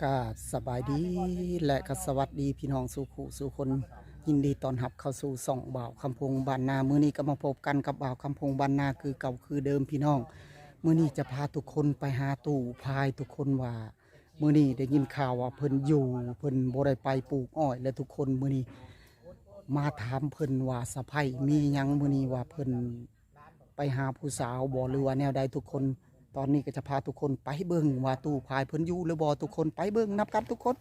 ກະສະບາຍດີ ແລະ ກະສະຫວັດດີພີ່ນ້ອງສູ່ຄູ່ສູ່ຄົນ. ຍິນດີຕ້ອນຮັບເຂົ້າສູ່ຊ່ອງບ່າວຄຳພົງບ້ານນາ. ມື້ນີ້ກໍມາພົບກັນກັບບ່າວຄຳພົງບ້ານນາຄືເກົ່າຄືເດີມພີ່ນ້ອງ. ມື້ນີ້ຈະພາທຸກຄົນໄປຫາຕູ້ພາຍ. ທຸກຄົນວ່າ ມື້ນີ້ໄດ້ຍິນຂ່າວວ່າເພິ່ນຢູ່ ເພິ່ນບໍ່ໄດ້ໄປປູກອ້ອຍ ແລະ ທຸກຄົນ. ມື້ນີ້ມາຖາມເພິ່ນວ່າສະໃພ້ມີຫຍັງ ມື້ນີ້ວ່າເພິ່ນໄປຫາຜູ້ສາວບໍ່ ຫຼືວ່າແນວໃດທຸກຄົນ. ຕອນນີ້ກໍຈະພາທຸກຄົນໄປເບິ່ງວ່າຕູ້ພາຍເພິ່ນຢູ່ຫຼືບໍ່. ທຸກຄົນໄປເບິ່ງນຳກັນທຸກຄົນ.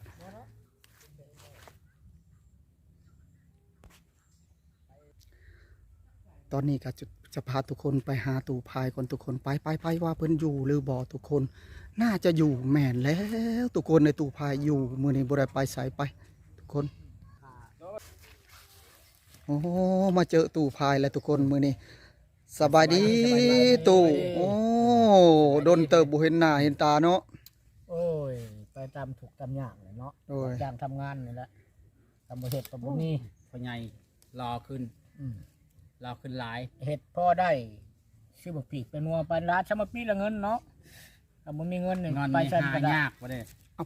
ຕອນນີ້ກໍຈະ ຈະພາທຸກຄົນໄປຫາຕູ້ພາຍກ່ອນທຸກຄົນ. ໄປ ໄປ ໄປ ວ່າເພິ່ນຢູ່ຫຼືບໍ່ທຸກຄົນ. ໜ້າຈະຢູ່ ແມ່ນແລ້ວທຸກຄົນ. ໃນຕູ້ພາຍຢູ່ ມື້ນີ້ບໍ່ໄດ້ໄປໃສ. ໄປທຸກຄົນ. ໂອ້ ມາເຈີຕູ້ພາຍແລ້ວທຸກຄົນມື້ນີ້. ສະບາຍດີ ສະບາຍດີຕູ້. ໂອ້ ດົນເຕີບບໍ່ເຫັນໜ້າເຫັນຕາເນາະ. ໂອ້ຍ ໄປຕາມທຸກຕາມຍາກແຫຼະເນາະ. ໂດຍ ຈ້າງທຳງານນີ້ແຫຼະ. ກະບໍ່ເຮັດກະບໍ່ມີ. ໂອ້ ພໍ່ໃຫຍ່ຫຼໍ່ຂຶ້ນ. ອືມ ຫຼໍ່ຂຶ້ນຫຼາຍ. ເຮັດພໍໄດ້ຊື້ໝາກພີກໄປນົວໄປລາດ ຊະມາປີລະເງິນເນາະ. ກະບໍ່ມີເງິນນີ້ ເງິນ ໄປໃສມັນກະໄດ້ ຫາຍາກບໍ່ເດ້.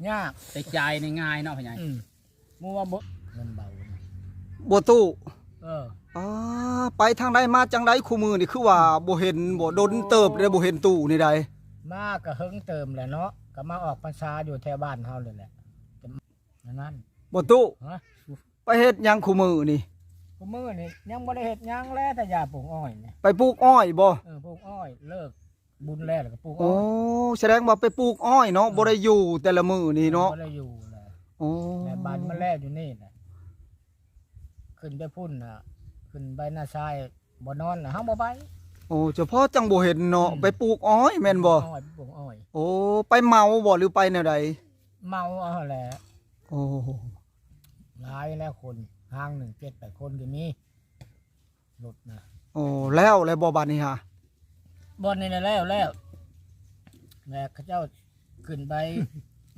ຍາກ. ແຕ່ຈ່າຍນີ້ງ່າຍເນາະພໍ່ໃຫຍ່. ອືມ ໝູ່ວ່າບໍ່ ເງິນເບົາ. ບໍ່ຕູ້. ເອີ ອາ ໄປທາງໃດມາຈັ່ງໃດຄູ່ມື້ນີ້ ຄືວ່າບໍ່ເຫັນບໍ່ ດົນເຕີບໄດ້ບໍ່ເຫັນຕູ້ນີ້ໃດ. ມາກະເຫິງເຕີບແຫຼະເນາະ ກະມາອອກພັນສາຢູ່ແຖວບ້ານເຮົານີ້ແຫຼະ. ອັນນັ້ນ ບໍ່ຕູ້. ຮະ? ໄປເຮັດຫຍັງຄູ່ມື້ນີ້? ຄູ່ມື້ນີ້ຍັງບໍ່ໄດ້ເຮັດຫຍັງແຫຼະ ແຕ່ຢາປູກອ້ອຍນີ້. ໄປປູກອ້ອຍບໍ່? ເອີ ປູກອ້ອຍ ເລີກບຸນແລ້ວ ແລ້ວກໍປູກອ້ອຍ. ໂອ້ ສະແດງວ່າໄປປູກອ້ອຍເນາະ. ເອີ ບໍ່ໄດ້ຢູ່ແຕ່ລະມື້ນີ້ເນາະ. ເອີ ບໍ່ໄດ້ຢູ່ແຫຼະ. ໂອ້ ແລ້ວບ້ານມັນແລ້ວຢູ່ນີ້ແຫຼະ. ຂຶ້ນໄປພຸ້ນນະ ຂຶ້ນໄປນາຊາຍ ບໍ່ນອນນະ ເຮົາບໍ່ໄປ. ໂອ້ ສະເພາະຈັ່ງບໍ່ເຫັນເນາະ. ອືມ ໄປປູກອ້ອຍແມ່ນບໍ່? ອ້ອຍ ໄປປູກອ້ອຍ. ໂອ້ ໄປເມົາບໍ່ ຫຼືໄປແນວໃດ? ເມົາເອົາຫັ້ນແຫຼະ. ໂອ້ ຫຼາຍແລ້ວຄົນ ຫ້າງໜຶ່ງເຈັດແປດຄົນກໍມີ ລົດນະ. ໂອ້ ແລ້ວ ແລ້ວບໍ່ບາດນີ້ຫາ? ບ່ອນນີ້ນະແລ້ວ ແລ້ວ ແລ້ວເຂົາເຈົ້າ ຂຶ້ນໄປ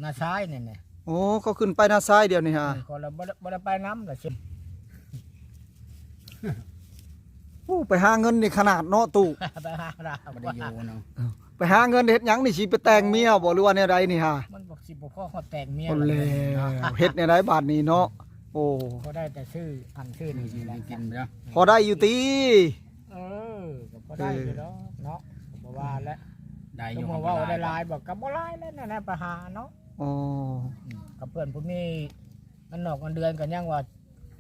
ນາຊາຍນີ້ນະ. ໂອ້ ເຂົາຂຶ້ນໄປນາຊາຍດຽວນີ້ຫາ. ອືມ ຂ້ອຍລະບໍ່ໄດ້ ບໍ່ໄດ້ໄປນຳລະຊິ. ໂອ້ ໄປຫາເງິນນີ້ຂະໜາດເນາະຕູ້. ໄປຫາລາວ ບໍ່ໄດ້ຢູ່ເນາະ. ເອີ ໄປຫາເງິນເຮັດຫຍັງນີ້ ຊິໄປແຕ່ງເມຍບໍ່ ຫຼືວ່າແນວໃດນີ້ຫາ? ມັນບໍ່ ຊິບໍ່ພໍຮອດແຕ່ງເມຍ. ໂອ້ ແລ້ວ ເຮັດແນວໃດບາດນີ້ເນາະ. ໂອ້ ພໍໄດ້ແຕ່ຊື້ອັນຊື້ນີ້ແຫຼະ ກິນເນາະ. ພໍໄດ້ຢູ່ຕິ? ເອີ ກໍພໍໄດ້ຢູ່ດອກເນາະ ກໍບໍ່ວ່າແຫຼະ. ໄດ້ຢູ່ ເວົ້າໄດ້ຫຼາຍບໍ່ ກໍບໍ່ຫຼາຍແຫຼະ ແນວໄປຫາເນາະ. ອໍ ອືມ ກັບເພື່ອນຜູ້ມີເງິນນອກເງິນເດືອນກໍຍັງວ່າ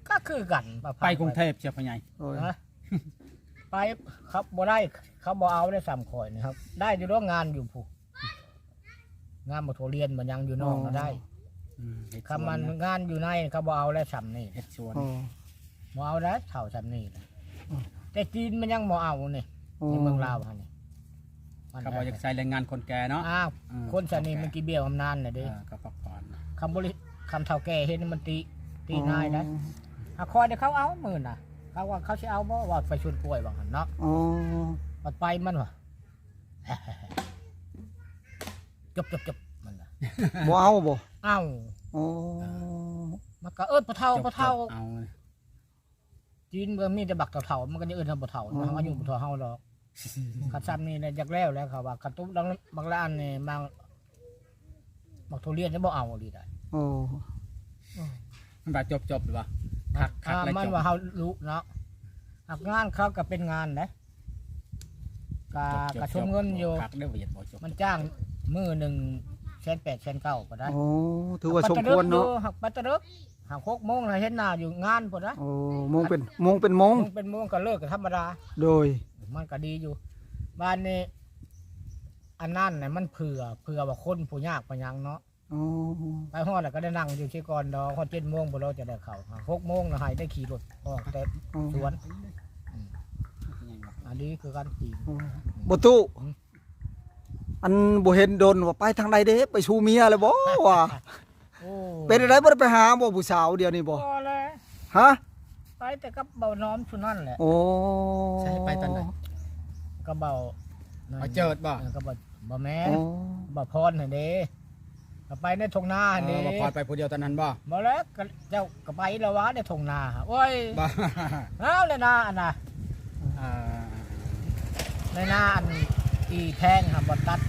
ກໍຄືກັນ. ໄປກຸງເທບເຊຍພໍ່ໃຫຍ່. ໂອ້ຍ ຮະ? ໄປ ເຂົາບໍ່ໄດ້ ເຂົາບໍ່ເອົາໄດ້ສ່ຳຂ້ອຍນີ້ ໄດ້ຢູ່ດອກ ງານຢູ່ພຸ້ນ. ງານບໍ່ໂທລຽນບໍ່ຫຍັງຢູ່ນອກນະໄດ້. ອືມ ເຮັດສວນ ຄັນມັນງານຢູ່ໃນເຂົາບໍ່ເອົາແລ້ວສ່ຳນີ້ ເຮັດສວນ. ອໍ ບໍ່ເອົາແລ້ວເຖົ້າສ່ຳນີ້ນະ. ອໍ ແຕ່ຈີນມັນຍັງບໍ່ເອົານີ້. ອໍ ໃນເມືອງລາວຫັ້ນນີ້ ມັນ ເຂົາບໍ່ຢາກໃຊ້ແຮງງານຄົນແກ່ເນາະ. ອ້າວ ອືມ ຄົນສ່ຳນີ້ມັນກິນເບ້ຍບຳນານນະເດ້. ເອີ ກໍພັກຜ່ອນ ຄັນບໍ່ ຄັນເຖົ້າແກ່ເຮັດນີ້ມັນຕິ ຕິນາຍໄດ໋. ອໍ ຫາຂ້ອຍນີ້ເຂົາເອົາມື້ນະ ເຂົາວ່າເຂົາຊິເອົາບໍ່ ວ່າໄປສວນກ້ວຍວ່າຫັ້ນເນາະ. ອໍ ບັດໄປມັນວ່າ ຈົບໆໆ ມັນນະ. ບໍ່ເອົາບໍ່? ເອົາ. ອໍ ມັນກໍເອີ້ນພໍ່ເຖົ້າ ພໍ່ເຖົ້າ. ຈີນມັນມີແຕ່ບັກເຖົ້າໆ ມັນກໍຈະເອີ້ນວ່າພໍ່ເຖົ້າ. ອໍ ເຮົາອາຍຸບໍ່ເທົ່າເຮົາດອກ. ຄັນສ່ຳນີ້ແຫຼະຢາກແລ້ວແຫຼະ ເຂົາວ່າ ຄັນຕຸບດັງບັກລະອັນນີ້ ບັກ ບັກທຸລຽນນີ້ບໍ່ເອົາອີ່ຫຼີໃດ. ໂອ້ ມັນວ່າຈົບໆ ຫຼືວ່າ ຄັກໆ ແລ້ວ ມັນວ່າເຮົາລຸເນາະ. ຫາກງານເຂົາກໍເປັນງານເດ້ ກະ ກະຊົມເງິນຢູ່. ມັນຈ້າງມື້ໜຶ່ງແສນແປດແສນເກົ້າກໍໄດ້. ໂອ້ ຖືວ່າສົມຄວນເນາະ. ຫາກໄປແຕ່ເດິກ ຫາກຫົກໂມງແລ້ວເຫັນໜ້າຢູ່ງານພຸ້ນນະ. ໂອ້ ໂມງເປັນ ໂມງເປັນໂມງ ໂມງເປັນໂມງກໍເລີກກໍທຳມະດາ. ໂດຍ ມັນກໍດີຢູ່. ບາດນີ້ ອັນນັ້ນນະ ມັນເຜື່ອ ເຜື່ອວ່າຄົນຜູ້ຍາກຜູ້ຫຍັງເນາະ. ອໍ ໄປຮອດແລ້ວກໍໄດ້ນັ່ງຢູ່ຊິກ່ອນດອກ ຮອດເຈັດໂມງພຸ້ນແລ້ວຈະໄດ້ເຂົ້າ. ຫົກໂມງນະໃຫ້ໄດ້ຂີ່ລົດອອກແຕ່ສວນ. ອືມ ອັນນີ້ຄືກັນ. ບໍ່ຕູ້ ອັນບໍ່ເຫັນດົນວ່າໄປທາງໃດເດ້ ໄປຊູເມຍແລ້ວບໍ່ວ່າ? ໂອ້ ເປັນຈັ່ງໃດ ບໍ່ໄດ້ໄປຫາບໍ່ຜູ້ສາວດຽວນີ້ບໍ່? ບໍ່ແລະ. ຮະ? ໄປແຕ່ກັບເບົານ້ອມຊຸນັ້ນແຫຼະ. ໂອ້ ໃສ ໄປຕອນໃດ? ກັບເບົາ ເບົາເຈີດບໍ່? ເອີ ກັບເບົາ ບໍ່ແມ່ນ. ໂອ້ ເບົາພອນຫັ້ນເດ້ ກໍໄປໃນທົ່ງນາຫັ້ນເດ້. ເອີ ເບົາພອນໄປຜູ້ດຽວຕອນນັ້ນບໍ່? ບໍ່ແລະ ກໍເຈົ້າກໍໄປແລ້ວຫວາໃນທົ່ງນາ. ໂອ້ຍ ບໍ່ ເອົາແລ້ວນາອັນນະ ເອີ ໃນນາອັນອີແພງຫັ້ນບໍ່ຕັດ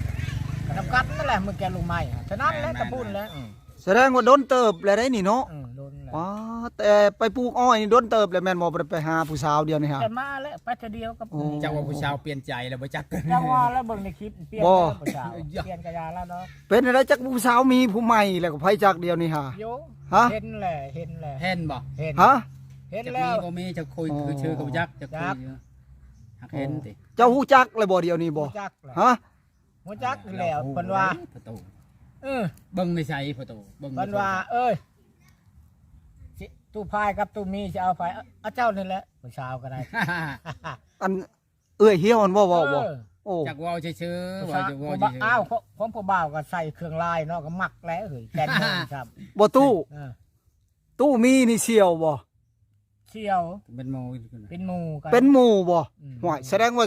ກໍ ນຳກັນນັ້ນແຫຼະ ເມືອງແກ່ນລູກໄມ້ຫັ້ນ ເທົ່ານັ້ນແຫຼະ ແມ່ນໆໆ ຕະພຸ້ນແຫຼະ ອືມ ສະແດງວ່າດົນເຕີບແລ້ວໄດ໋ນີ້ເນາະ. ອືມ ດົນແລ້ວ ວ້າ ແຕ່ໄປປູກອ້ອຍນີ້ດົນເຕີບແລ້ວແມ່ນບໍ່? ບໍ່ໄດ້ໄປຫາຜູ້ສາວດຽວນີ້ຫາ ແຕ່ມາແລ້ວ ໄປເທື່ອດຽວກັບ ໂອ້ ຈັກວ່າຜູ້ສາວປ່ຽນໃຈແລ້ວບໍ່ຈັກ ຈັກວ່າແລ້ວ ເບິ່ງໃນຄລິບປ່ຽນ ບໍ່ ແລ້ວຜູ້ສາວ ເປັນຈັ່ງໃດ ຈັກຜູ້ສາວມີຜູ້ໃໝ່ແລ້ວກໍໃຜຈັກດຽວນີ້ຫາ ໂຍ ຮະ ເຫັນແຫຼະ ເຫັນແຫຼະ ເຫັນບໍ່? ເຫັນ ຮະ ເຫັນແລ້ວ ຈັກມີບໍ່ມີ ຈັກຄຸຍ ໂອ້ ຄືຊື່ກໍບໍ່ຈັກ ຈັກຄຸຍ ຈັກ ຫາກເຫັນຕິ ເຈົ້າຮູ້ຈັກແລ້ວບໍ່ດຽວນີ້ບໍ່? ຮູ້ຈັກແລ້ວ ຮະ ຮູ້ຈັກແລ້ວ ເພິ່ນວ່າ ເອີ ເບິ່ງໃນໃສພໍ່ຕູ້ ເບິ່ງໃນ ເພິ່ນວ່າ ເອີຍ ຊິ ຕູ້ພາຍກັບຕູ້ມີຊິເອົາໃຜ? ເອົາເຈົ້ານີ້ແຫຼະ ຜູ້ສາວກໍໄດ້ ອັນເອື້ອຍຫ້ຽວຫັ້ນບໍ່ເວົ້າບໍ່? ເອີ ໂອ້ ຈັກເວົ້າຊື່ໆ ຜູ້ສາວ ວ່າຈັກເວົ້າຊື່ໆ ອ້າວ ຂອງ ຂອງຜູ້ບ່າວກໍໃສ່ເຄື່ອງລາຍເນາະ ກໍມັກແຫຼະເຮີ້ຍ ແກ່ນໂມງຊ້ຳ ບໍ່ຕູ້ ເອີ ຕູ້ມີນີ້ສ່ຽວບໍ່? ສ່ຽວ ເປັນໝູ່ ເປັນໝູ່ກັນ ເປັນໝູ່ບໍ່? ອືມ ຫ້ວຍ ສະແດງວ່າ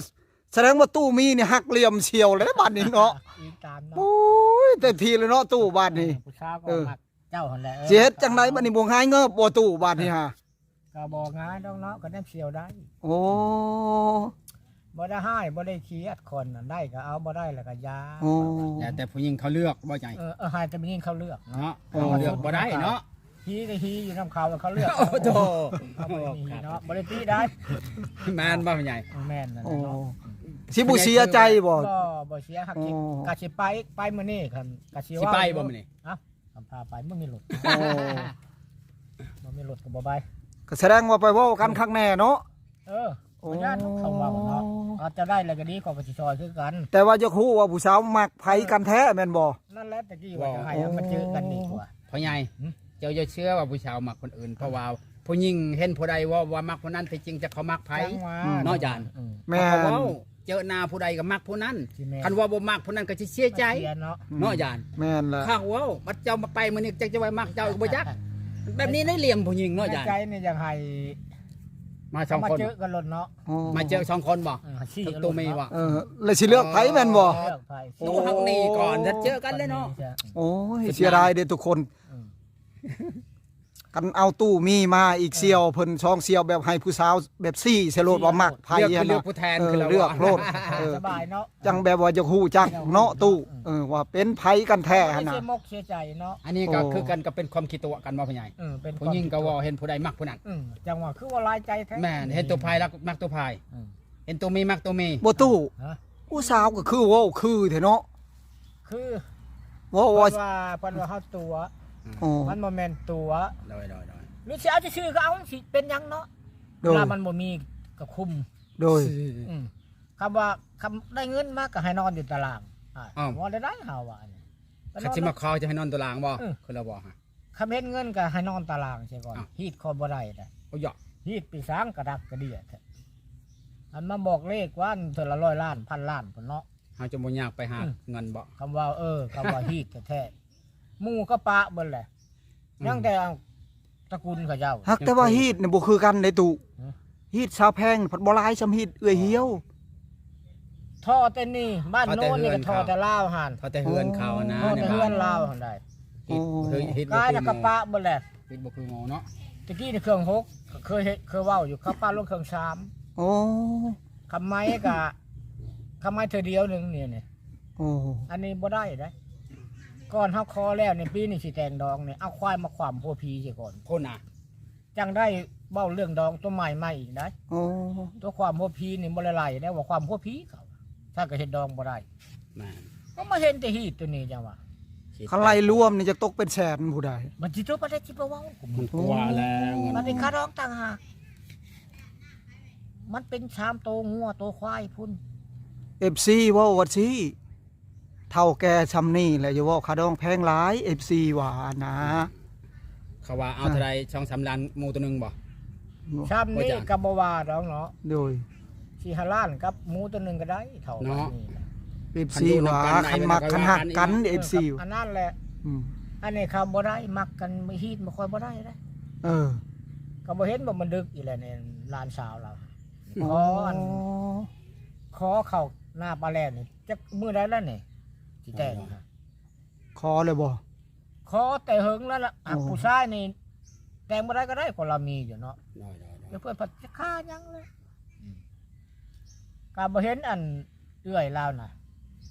ສະແດງວ່າຕູ້ມີນີ້ຫັກຫຼ່ຽມສ່ຽວແລ້ວບາດນີ້ເນາະ ອີກຕາມເນາະ ໂອ້ຍ ເຕັມທີ່ເລີຍເນາະຕູ້ບາດນີ້ ເອີ ຜູ້ສາວກໍ ເອີ ມັກເຈົ້າຫັ້ນແຫຼະ ເອີ ຊິເຮັດຈັ່ງໃດບາດນີ້ ບໍ່ຫງາຍເງີບບໍ່ຕູ້ບາດນີ້ຫາ? ກໍບໍ່ຫງາຍດອກເນາະ ກໍຍັງສ່ຽວໄດ້ ໂອ້ ບໍ່ໄດ້ຮ້າຍ ບໍ່ໄດ້ຄຽດ ຄົນນັ້ນໄດ້ກໍເອົາ ບໍ່ໄດ້ແລ້ວກໍຢ່າ ໂອ້ ແລ້ວແຕ່ຜູ້ຍິງເຂົາເລືອກບໍ່ໃຈ ເອີ ເອີ ໃຫ້ແຕ່ຜູ້ຍິງເຂົາເລືອກເນາະ ເຮົາເລືອກບໍ່ໄດ້ເນາະ ຮີກໍຮີຢູ່ນຳເຂົາ ເຂົາເລືອກ ໂອ້ໂຫ ເຂົາບໍ່ໄດ້ມີເນາະ ບໍ່ໄດ້ຕິໄດ້ ແມ່ນບໍ່ພໍ່ໃຫຍ່? ແມ່ນນັ້ນແຫຼະເນາະ ໂອ້ ຊິບໍ່ເສຍໃຈບໍ່? ບໍ່ ບໍ່ເສຍ ຫາກ ໂອ້ ກໍຊິໄປ ໄປມື້ນີ້ ຄັນກໍຊິ ຊິໄປບໍ່ມື້ນີ້? ເອົ້າ ຄຳພາໄປ ບໍ່ມີລົດ ໂອ້ ບໍ່ມີລົດກໍບໍ່ໄປ ກໍສະແດງວ່າໄປເວົ້າກັນຄັກແນ່ເນາະ ເອີ ໂອ້ ບໍ່ຢ້ານເຂົາເວົ້າເນາະ ເອົາເຈົ້າໄດ້ແລ້ວກໍດີ ຂ້ອຍກໍຊິຊ່ອຍຄືກັນ ແຕ່ວ່າຢາກຮູ້ວ່າຜູ້ສາວມັກໃຜກັນແທ້ແມ່ນບໍ່? ນັ້ນແຫຼະ ຕະກີ້ວ່າຈະໃຫ້ມັນເຈີກັນດີກວ່າ ພໍ່ໃຫຍ່ ເຈົ້າຢ່າເຊື່ອວ່າຜູ້ສາວມັກຄົນອື່ນ ເພາະວ່າຜູ້ຍິງເຫັນຜູ້ໃດເວົ້າວ່າມັກຜູ້ນັ້ນ ທີ່ຈິງຈະເຂົາມັກໃຜ ເນາະ ອາຈານ ອືມ ແມ່ນ ເຂົາເວົ້າ ເຈີໜ້າຜູ້ໃດກໍມັກຜູ້ນັ້ນ ຊິແມ່ນ ຄັນວ່າບໍ່ມັກຜູ້ນັ້ນກໍຊິເສຍໃຈ ມັນເສຍເນາະ ເນາະ ອາຈານ ແມ່ນລະ ຄັກເວົ້າ ບັດເຈົ້າມາໄປມື້ນີ້ ຈັກຈະວ່າມັກເຈົ້າກໍບໍ່ຈັກ ແບບນີ້ໄດ້ຫຼຽມຜູ້ຍິງເນາະ ອາຈານ ໃນໃຈນີ້ຢາກໃຫ້ ມາສອງຄົນ ມາເຈີກັນໂລດເນາະ ໂອ້ ມາເຈີສອງຄົນບໍ່? ເອີ ສີ່ ໂຕມີບໍ່? ເອີ ແລ້ວຊິເລືອກໃຜແມ່ນບໍ່? ເລືອກໃຜ ໂຕຮັກນີ້ກ່ອນ ແລ້ວເຈີກັນເລີຍເນາະ ໂອ້ຍ ເສຍດາຍເດ້ທຸກຄົນ ອືມ ຄັນເອົາຕູ້ມີມາອີກ ເອີ ສ່ຽວເພິ່ນສອງສ່ຽວ ແບບໃຫ້ຜູ້ສາວແບບຊີ້ໃສ່ໂລດວ່າມັກໃຜຫັ້ນນະ ເລືອກ ເລືອກຜູ້ແທນ ເອີ ຄືລາວ ເລືອກໂລດ ເອີ ສະບາຍເນາະ ຈັ່ງແບບວ່າຢາກຮູ້ຈັກເນາະຕູ້ ເອີ ວ່າເປັນໃຜກັນແທ້ຫັ້ນນະ ເສຍມົກເສຍໃຈເນາະ ອັນນີ້ກໍ ໂອ້ ຄືກັນກັບເປັນຄວາມຂີ້ຕົວະກັນບໍ່ພໍ່ໃຫຍ່? ເອີ ເປັນ ຜູ້ຍິງກໍເວົ້າເຫັນຜູ້ໃດມັກຜູ້ນັ້ນ ອືມ ຈັ່ງວ່າຄືວ່າຫຼາຍໃຈແທ້ ແມ່ນ ເຫັນໂຕພາຍ ລະມັກໂຕພາຍ ອືມ ເຫັນໂຕມີມັກໂຕມີ ບໍ່ຕູ້ ຮະ ຜູ້ສາວກໍຄືເວົ້າຄືແທ້ເນາະ ຄື ເວົ້າ ເພິ່ນວ່າ ວ່າ ເພິ່ນວ່າເຮົາຕົວະ ໂອ້ ມັນບໍ່ແມ່ນຕົວະ ໂດຍໆໆ ຫຼືຊິເອົາຊື່ໆກໍເອົາ ຊິເປັນຫຍັງເນາະ ໂດຍ ເວລາມັນບໍ່ມີກໍຄຸມ ໂດຍ ອືມ ຄຳວ່າ ຄຳໄດ້ເງິນມາກໍໃຫ້ນອນຢູ່ຕາລາງ ອ້າວ ອ້າວ ວ່າໄດ້ເຮົາວ່າ ຄັນຊິມາຂໍຈະໃຫ້ນອນຕາລາງບໍ່? ເອີ ຄືລາວເວົ້າຫະ ຄັນເຫັນເງິນກໍໃຫ້ນອນຕາລາງເສຍກ່ອນ ອ້າວ ຮີດຂ້ອຍບໍ່ໄດ້ເດ້ ໂອ້ຍ ຮີດໄປສັງກະດັກກະເດຍແທ້ ອັນມາບອກເລກວ່າເທື່ອລະຮ້ອຍລ້ານ ພັນລ້ານພຸ້ນເນາະ ເຮົາຈະບໍ່ຍາກໄປຫາ ອືມ ເງິນບໍ່? ຄຳວ່າ ເອີ ຄຳວ່າຮີດແທ້ໆ ໝູ່ກໍປະເບິດແຫຼະ ອືມ ຍັງແຕ່ຕະກຸນເຂົາເຈົ້າ ຫາກແຕ່ວ່າຮີດນີ້ບໍ່ຄືກັນເດ້ຕູ້ ຮະ ຮີດຊາວແພງພັດບໍ່ຫຼາຍສ່ຳຮີດເອື້ອຍ ອໍ ຫ່ຽວ ທໍ່ແຕ່ນີ້ ບ້ານໂນນນີ້ກໍທໍ່ແຕ່ລາວຫັ້ນ ທໍ່ແຕ່ເຮືອນເຂົານະ ທໍ່ແຕ່ເຮືອນລາວຫັ້ນໄດ໋ ໂອ້ ຮີດ ຮີດ ກາຍແລ້ວກໍປະເບິດແຫຼະ ຮີດບໍ່ຄືໝໍເນາະ ຕະກີ້ນີ້ເຄື່ອງຫົກ ເຄີຍເຮັດ ເຄີຍເວົ້າຢູ່ ເຂົາປະລົງເຄື່ອງສາມ ໂອ້ ຄຳໄມ້ກະ ຄຳໄມ້ເທື່ອດຽວໜຶ່ງນີ້ ນີ້ ໂອ້ ອັນນີ້ບໍ່ໄດ້ເດ້ ກ່ອນເຮົາຂໍແລ້ວນີ້ ປີນີ້ຊິແຕ່ງດອງນີ້ ເອົາຄວາຍມາຂວ້ຳຫົວຜີເສຍກ່ອນ ພຸ້ນນະ ຈັ່ງໄດ້ເວົ້າເລື່ອງດອງຕົວໃໝ່ມາອີກໄດ໋ ໂອ້ ຕົວຂວ້ຳຫົວຜີນີ້ບໍ່ໄດ້ໄລ່ໄດ້ ວ່າຂວ້ຳຫົວຜີເຂົາ ຖ້າກໍເຮັດດອງບໍ່ໄດ້ ແມ່ນ ກໍມາເຫັນແຕ່ຮີດຕົວນີ້ຈັ່ງວ່າ ຄັນໄລ່ລວມນີ້ຈະຕົກເປັນແສນຜູ້ໃດ ມັນຊິຕົກປານໃດ ຊິບໍ່ເວົ້າ ມັນກວ່າແລ້ວ ບັດນີ້ຄ່າດອງຕ່າງຫາກ ມັນເປັນສາມໂຕງົວໂຕຄວາຍພຸ້ນ ເອັຟຊີ ເວົ້າວ່າຊີ້ ເຖົ້າແກ່ຊ່ຳນີ້ແຫຼະ ຢ່າເວົ້າຄ່າດອງແພງຫຼາຍ ເອັຟຊີ ວ່ານະ ເຂົາວ່າເອົາເທົ່າໃດ ສອງສາມລ້ານໝູໂຕໜຶ່ງບໍ່? ຊ່ຳນີ້ກໍບໍ່ວ່າດອກເນາະ ໂດຍ ສີ່ຫ້າລ້ານກັບໝູໂຕໜຶ່ງກໍໄດ້ເທົ່າກັນນີ້ ເອັຟຊີ ວ່າຄັນມັກຄັນຮັກກັນ ເອັຟຊີ ອັນນັ້ນແຫຼະ ອືມ ອັນນີ້ເຂົາບໍ່ໄດ້ ມັກກັນຮີດບໍ່ຄ່ອຍບໍ່ໄດ້ເດ້ ເອີ ກໍບໍ່ເຫັນບໍ່ ມັນດຶກອີກແລ້ວນີ້ ຫຼານສາວລາວ ອໍ ຂໍອັນ ຂໍເຂົ້າໜ້າປາແລນນີ້ ຈັກມື້ໃດແລ້ວນີ້ ຊິແຕ່ງ ຂໍແລ້ວບໍ່? ຂໍແຕ່ເຫິງແລ້ວລະ ໂອ້ ຫາກຜູ້ຊາຍນີ້ແຕ່ງບໍ່ໄດ້ກໍໄດ້ ເພາະລາວມີຢູ່ເນາະ ໂດຍໆໆ ແຕ່ເພິ່ນພັດຈະຄາຫຍັງແລ້ວ ອືມ ກໍບໍ່ເຫັນອັນເອື້ອຍລາວນະ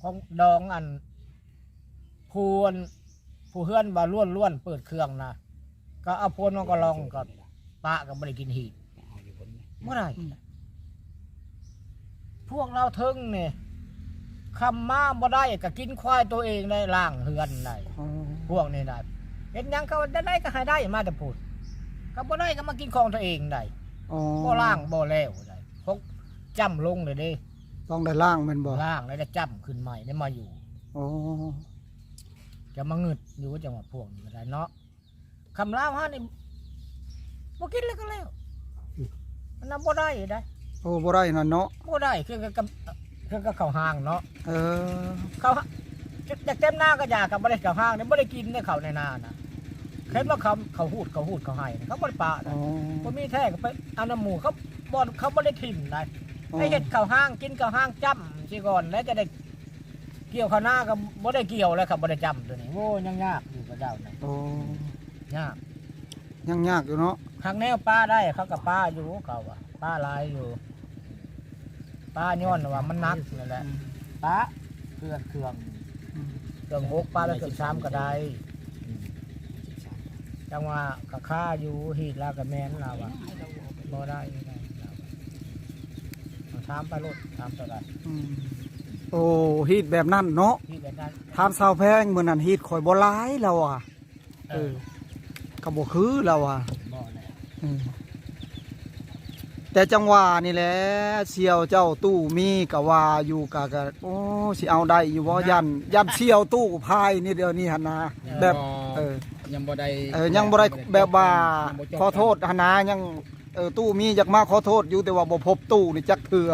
ຂອງດອງອັນ ຜູ້ອັນ ຜູ້ເຮືອນວ່າລ້ວນໆ ເປີດເຄື່ອງນະ ກໍເອົາພວນມາກໍລອງ ກໍປະກໍບໍ່ໄດ້ກິນຮີດ ບໍ່ໄດ້. ອືມ ພວກລາວເທິງນີ້ ຄຳມາບໍ່ໄດ້ກໍກິນຄວາຍໂຕເອງໄດ້ ລ້າງເຮືອນໄດ້. ອໍ ພວກນີ້ນະ ເຮັດຫຍັງເຂົາໄດ້ກໍໃຫ້ໄດ້ມາແຕ່ພຸ້ນ ກໍບໍ່ໄດ້ກໍມາກິນຂອງໂຕເອງໄດ້. ອໍ ບໍ່ລ້າງບໍ່ແລ້ວໄດ້ ພວກຈ້ຳລົງເລີຍເດ້. ຕ້ອງໄດ້ລ້າງແມ່ນບໍ່? ລ້າງແລ້ວໄດ້ຈ້ຳຂຶ້ນໃໝ່ ໄດ້ມາຢູ່. ອໍ ຈະມາງຶດຢູ່ ຈັ່ງວ່າພວກນີ້ກໍໄດ້ເນາະ. ຄຳລາວເຮົານີ້ບໍ່ກິນແລ້ວກໍແລ້ວ ອືມ ມັນນະບໍ່ໄດ້ໄດ໋. ໂອ້ ບໍ່ໄດ້ນັ້ນເນາະ ບໍ່ໄດ້ ຄືກັບ ຄືກັບເຂົ້າຫ້າງເນາະ. ເອີ ເຂົ້າ ຢາກເຕັມນາກໍຢາກ ກໍບໍ່ໄດ້ເຂົ້າຫ້າງນີ້ ບໍ່ໄດ້ກິນເດ້ ເຂົ້າໃນນານະ. ເຫັນວ່າເຂົາ ເຂົາຫູດ ເຂົາຫູດ ເຂົາໄຫ້ນີ້ ເຂົາບໍ່ໄດ້ປະນະ. ອໍ ບໍ່ມີແທ້ ກໍໄປເອົານຳໝູ່ ເຂົາບໍ່ ເຂົາບໍ່ໄດ້ຖິ້ມໄດ໋. ອໍ ໄປເຮັດເຂົ້າຫ້າງ ກິນເຂົ້າຫ້າງຈ້ຳຊິກ່ອນ ແລ້ວຈະໄດ້ ກ່ຽວເຂົ້ານາກໍບໍ່ໄດ້ກ່ຽວແລ້ວ ຄັນບໍ່ໄດ້ຈ້ຳໂຕນີ້. ໂອ້ ຍັງຍາກຢູ່ເຂົາເຈົ້ານະ. ໂອ້ ຍາກ ຍັງຍາກຢູ່ເນາະ. ຫາກແນວປະໄດ້ ເຂົາກໍປະຢູ່ ເຂົາວ່າປະຫຼາຍຢູ່ ປະຍ້ອນວ່າມັນໜັກນັ້ນແຫຼະ. ອືມ ປະເຄື່ອງ ເຄື່ອງ ອືມ ເຄື່ອງຫົກ ປະໄປເຄື່ອງສາມກໍໄດ້. ອືມ ຈັ່ງວ່າກໍຄາຢູ່ ຮີດລາວກໍແມ່ນລາວວ່າ ບໍ່ໄດ້ ບໍ່ໄດ້ລາວວ່າ. ເອົາ ຖາມໄປໂລດ ຖາມເທົ່າໃດ. ອືມ ໂອ້ ຮີດແບບນັ້ນເນາະ ຮີດແບບນັ້ນ. ຖາມສາວແພງ ມື້ນັ້ນຮີດຂ້ອຍບໍ່ຫຼາຍລາວວ່າ. ເອີ ເອີ ກໍບໍ່ຄືລາວວ່າ. ບໍ່ແຫຼະ. ເອີ ແຕ່ຈັ່ງວ່ານີ້ແຫຼະ ສ່ຽວເຈົ້າຕູ້ມີກໍວ່າຢູ່ ກະ ກະ ໂອ້ ຊິເອົາໄດ້ຢູ່ບໍ່? ນະ ຢ້ານ ຢ້ານສ່ຽວຕູ້ພາຍນີ້ ດຽວນີ້ຫັ້ນນະ. ເອີ ແບບ ບໍ່ ເອີ ຍັງບໍ່ໄດ້ ເອີ ຍັງບໍ່ໄດ້ ຍັງບໍ່ໄດ້ ແບບວ່າ ຍັງບໍ່ຈົບ ຂໍໂທດຫັ້ນນະ ຍັງ ເອີ ຕູ້ມີຢາກມາຂໍໂທດຢູ່ ແຕ່ວ່າບໍ່ພົບຕູ້ນີ້ຈັກເທື່ອ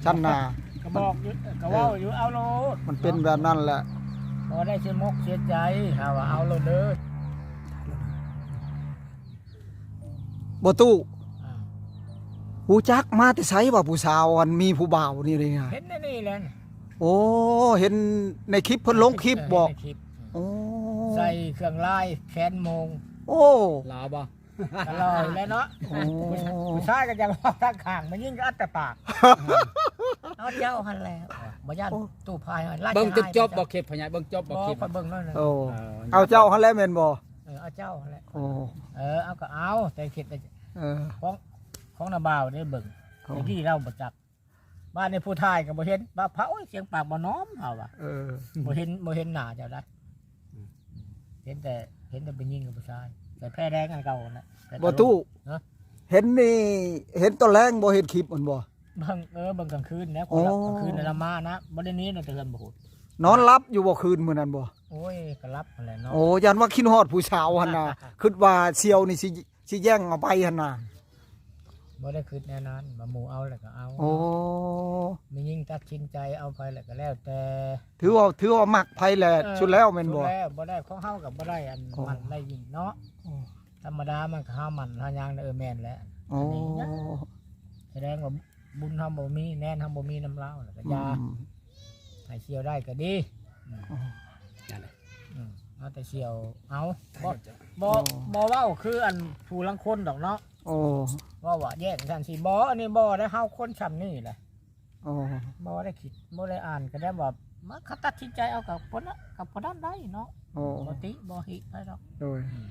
ຊັ້ນນະ. ກໍບອກຢູ່ ກໍເວົ້າຢູ່ ເອີ ເອົາໂລດ ມັນເປັນແບບນັ້ນແຫຼະ. ບໍ່ໄດ້ເສຍມົກເສຍໃຈ ຖ້າວ່າເອົາໂລດເດີ. ບໍ່ຕູ້ ອ່າ ຮູ້ຈັກມາແຕ່ໃສວ່າຜູ້ສາວອັນມີຜູ້ບ່າວນີ້ເດ້? ເຫັນໃນນີ້ແຫຼະ. ໂອ້ ເຫັນໃນຄລິບ ເພິ່ນລົງຄລິບບໍ? ເອີ ເຫັນໃນຄລິບ. ໂອ້ ໃສ່ເຄື່ອງລາຍແຂນໂມງ. ໂອ້ ລາວບໍ? ກໍຫຼໍ່ແຫຼະເນາະ. ໂອ້ ຜູ້ຊາຍກໍຢາກເວົ້າທາງຂ້າງ ແມ່ຍິງກໍອັດແຕ່ປາກ. ເອົາເຈົ້າຫັ້ນແຫຼະ ບໍ່ຢ້ານຕູ້ພາຍ. ເບິ່ງຈົບບໍ່ຄລິບ ພໍ່ໃຫຍ່ ເບິ່ງຈົບບໍ່ຄລິບ? ບໍ່ ຂ້ອຍເບິ່ງໜ້ອຍໜຶ່ງ. ໂອ້ ເອີ ເອົາເຈົ້າຫັ້ນແຫຼະແມ່ນບໍ່? ເອີ ເອົາເຈົ້າຫັ້ນແຫຼະ. ໂອ້ ເອີ ເອົາກໍເອົາ ແຕ່ຄິດ ເອີ ຂອງ ຂອງນ້າບ່າວເດ້ເບິ່ງ. ໂອ້ ແຕ່ກີ້ລາວບໍ່ຈັກ ບາດນີ້ຜູ້ຖ່າຍກໍບໍ່ເຫັນ ວ່າພະ ໂອ້ຍ ສຽງປາກບໍ່ນອມ ເຮົາວ່າ. ເອີ ບໍ່ເຫັນ ບໍ່ເຫັນໜ້າເຈົ້າໄດ໋. ອືມ ເຫັນແຕ່ ເຫັນແຕ່ຜູ້ຍິງກັບຜູ້ຊາຍ ໃສ່ແພແດງອັນເກົ່ານະ. ບໍ່ຕູ້ ຮະ ເຫັນນີ້ ເຫັນຕອນແລງບໍ່? ເຫັນຄລິບມັນບໍ່? ເບິ່ງ ເອີ ເບິ່ງກາງຄືນແຫຼະ. ໂອ້ ກາງຄືນລະມານະ ບໍ່ໄດ້ໜີນອອກແຕ່ເຮືອນບໍ່ພຸ້ນ. ນອນຫຼັບຢູ່ບໍ່ຄືນມື້ນັ້ນບໍ່? ໂອ້ຍ ກໍຫຼັບຫັ້ນແຫຼະເນາະ. ໂອ້ ຢ້ານວ່າຄິດຮອດຜູ້ສາວຫັ້ນນະ ຄິດວ່າສ່ຽວນີ້ຊິ ຊິແຍ່ງເອົາໄປຫັ້ນນະ. ບໍ່ໄດ້ຄິດແນວນັ້ນ ວ່າໝູ່ເອົາແລ້ວກໍເອົາ. ໂອ້ ແມ່ຍິງຕັດສິນໃຈເອົາໃຜແລ້ວກໍແລ້ວແຕ່ ຖືວ່າ ຖືວ່າມັກໃຜແຫຼະ. ເອີ ສຸດແລ້ວແມ່ນບໍ່? ສຸດແລ້ວ ບໍ່ໄດ້ ຂອງເຮົາກໍບໍ່ໄດ້ອັນ ໂອ້ ໝັ້ນໄດ້ຍິງເນາະ. ໂອ້ ທຳມະດາມັນກໍຫາໝັ້ນຫາຫຍັງ ເອີ ແມ່ນແຫຼະ. ໂອ້ ອັນນີ້ຫຍັງ ສະແດງວ່າບຸນເຮົາບໍ່ມີ ແນນເຮົາບໍ່ມີນຳລາວ ແລ້ວກໍຢ່າ ອືມ ໃຫ້ສ່ຽວໄດ້ກໍດີ. ອືມ ໂອ້ ນັ້ນແຫຼະ. ອືມ ເອົາແຕ່ສ່ຽວເອົາ ບໍ່ ບໍ່ ບໍ່ເວົ້າຄືອັນຜູ້ລາງຄົນດອກເນາະ. ໂອ້ ເວົ້າວ່າແຍກຊັ້ນຊິ ບໍ່ ອັນນີ້ບໍ່ໄດ້ ເຮົາຄົນຊ່ຳນີ້ແຫຼະ. ໂອ້ ບໍ່ໄດ້ຄິດ ບໍ່ໄດ້ອ່ານ ກໍໄດ້ວ່າມາ ຄັນຕັດສິນໃຈເອົາກັບຄົນນະ ກັບຄົນນັ້ນໄດ້ເນາະ. ໂອ້ ບໍ່ຕິບໍ່ຫິໃຜດອກ. ໂດຍ ອືມ